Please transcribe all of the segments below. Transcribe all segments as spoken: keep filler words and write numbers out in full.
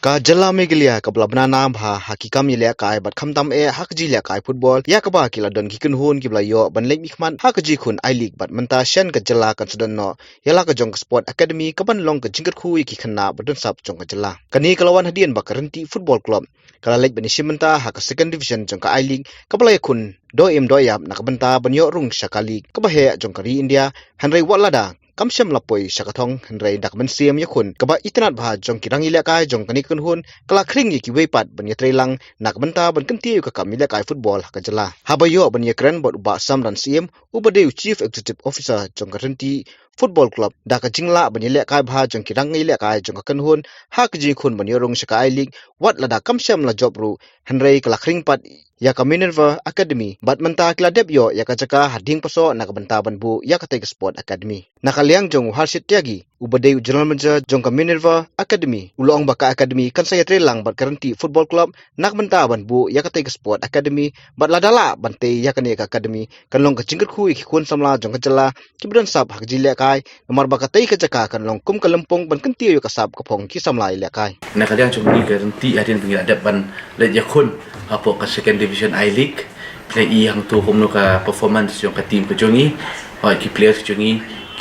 Ka jylla Meghalaya kaba la bna nam bha ha ki kam ïalehkai bad khamtam eh ha ka jingïalehkai football, ïa kaba ki la don ki kynhun kiba la ïoh ban leit mihkhmat ha ka jingkhun I-League bad mynta shen ka jylla kan sa don noh ïa la ka jong ka Sport Academy kaban long ka jingkyrkhu ïa ki khynnah ba don sap jong ka jylla. Kane ka la wan hadien ba ka Ryntih Football Club ka la leit ban ïashim bynta ha ka Second Division jong ka I-League kaba la ïakhun doh im doh ïap na ka bynta ban ïoh rung sha ka League kaba heh jong ka ri India, hynrei wat lada kam shym la poi sha ka thong, hynrei da ka mynsiem ïakhun kaba itynnad bha jong ki rangïalehkai jong kane ka kynhun ka la khring ïa kiwei pat ban ïatreilang na ka bynta ban kyntiew ïa ka kam ïalehkai football ha ka jylla. Haba ïoh ban ïakren bad u Bah Samran Syiem uba dei u Chief Executive Officer jong ka Ryntih Football Club da ka jinglah ban ïalehkai bha jong ki rangïalehkai jong ka kynhun ha ka jingkhun ban ïoh rung sha ka I-League, wat lada kam shym la jop ruh, hynrei ka la khring pat ïa ka Minerva Academy bad mynta ki la dep ïoh ïa ka jaka ha Diengpasoh na ka bynta ban buh ïa katei ka Sport Academy. Na ka liang jong u Harshit Tyagi uba dei u General Manager jong ka Minerva Academy u la ong ba ka Academy kan sa ïatreilang bad ka Ryntih Football Club na ka bynta ban buh ïa katei ka Sport Academy, bad lada lah ban tei ïa kane ka Academy kan long ka jingkyrkhu ïa ki khun samla jong ka jylla kiba don sap ha ka jingïalehkai, namar ba katei ka jaka kan long kum ka lympung ban kyntiew ïa ka sap ka phong ki samla ïalehkai. Na ka liang jong ngi ka Ryntih hadien ba ngi la dep ban leit ïakhun hapoh ka Second Division I-League, phi la i hangto kumno ka performance jong ka team ka jong ngi, hooid ki players jong ngi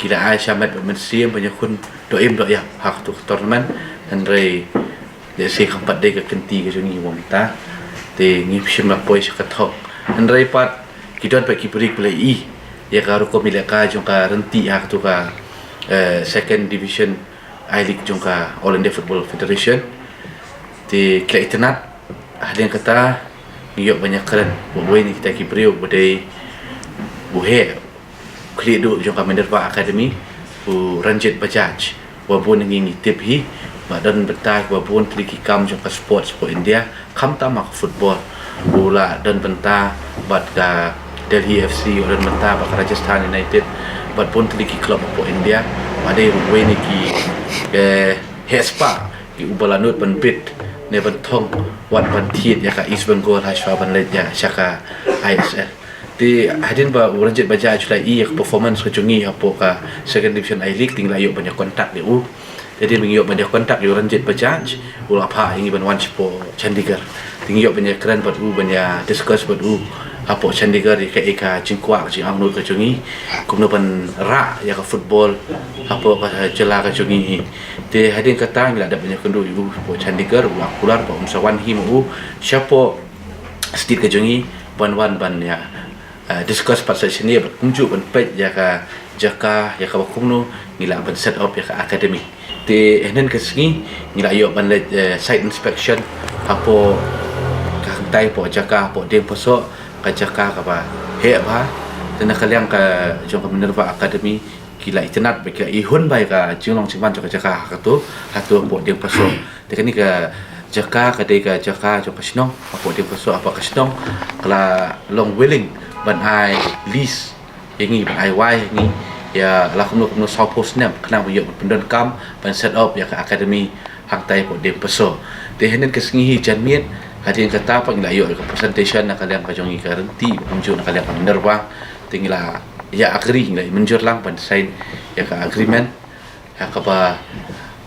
ki la ai shamet bad mynsiem ban ïakhun doh im doh ïap ha kato ka tournament, hynrei lehse kam pat dei ka kynti ka jong ngi mynta. Te ngim shym la poi sha ka thong. Hynrei pat ki don pat ki briew ba la i ïa ka rukom ïalehkai jong ka Ryntih ha kato ka, eh, Second Division I-League jong ka All India Football Federation. Te ki la itynnad, hadien kata ngi ïoh ban ïakren bad uwei na kita ki briew uba dei u heh khlieh duh jong ka Minerva Academy, u Ranjit Bajaj, uba bun ngi ngi tip hi, ba don bynta kiba bun tylli ki kam jong ka sports hapoh India, khamtam ha ka football. U la don bynta bad ka Delhi F C, u la don bynta bad ka Rajasthan United, bad bun tylli ki club hapoh India. Ba dei uwei na ki, eh, heh spah ki uba la nud ban bit ne ban thung wat ban thied ïa ka East Bengal ha shwa ban leit ïa sha ka I S L. Te hadien ba u Ranjit Bajaj u la i ïa ka performance ka jong ngi hapoh ka Second Division I-League, te ngi la ïoh ban ïa contact ïa u. Te hadien ba ngi ïoh ban ïa contact ïa u Ranjit Bajaj, u la phah ïa ngi ban wan shapoh Chandigarh. Te ngi ïoh ban ïakren bad u, ban ïa discuss bad u hapoh Chandigarh ïa kaei ka jingkwah ka jingangnud ka jong ngi, kumno ban rah ïa ka football hapoh ka jylla ka jong ngi hi. Te hadien kata ngi la dep ban ïakynduh ïa u shapoh Chandigarh, u la kular ba un sa wan hi ma u shapoh state ka jong ngi ban wan ban ïa, eh, discuss pat sa shane bad kumjuh ban peit ïa ka jaka, ïa kaba kumno ngi lah ban set up ïa ka academy. Te hynnin ka sngi ngi la ïoh ban leit, eh, site inspection hapoh ka hangtai hapoh jaka hapoh Diengpasoh, ka jaka kaba heh bha. Te na ka liang ka jong ka Minerva Academy ki la itynnad bad ki la ihun bha ïa ka jinglong jingman jong ka jaka ha kato, hato hapoh Diengpasoh. Te kane ka jaka ka dei ka jaka jong ka shnong hapoh Diengpasoh, hapoh ka shnong ka la long willing ban ai lease ïa ngi, ban ai wai ïa ngi ïa la kumno kumno sawphew snem khnang ba ïoh ban pyndonkam ban set up ïa ka academy hangtai hapoh Diengpasoh. Te hynnin ka sngi hi janmiet, hadien kata pat ngi la ïoh ïa ka presentation na ka liang ka jong ngi ka Ryntih, kumjuh na ka liang ka Minerva. Te ngi la ïa agree, ngi la mynjur lang ban sign ïa ka agreement. Ha kaba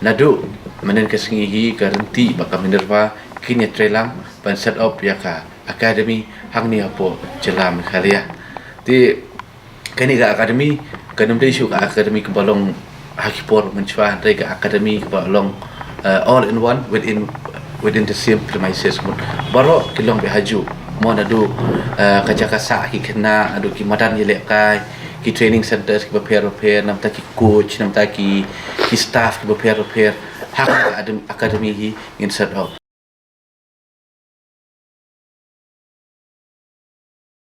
naduh mynnin ka sngi hi ka Ryntih bad ka Minerva kin ïatreilang ban set up ïa ka academy hangne hapoh jylla Meghalaya. Te kane ka academy kan ym dei shuh ka academy kaba long ha ki por mynshuwa, hynrei ka academy kaba long, eh, all in one, within, within the same premises. Mut baroh ki long beit hajuh, mo, naduh, eh, ka jaka sah ki khynnah, naduh ki madan ïalehkai, ki training centres kiba pher bapher, namar ki coach, namar ki, ki staff kiba pher bapher. Ha ka academ-, academy hi ngin set up.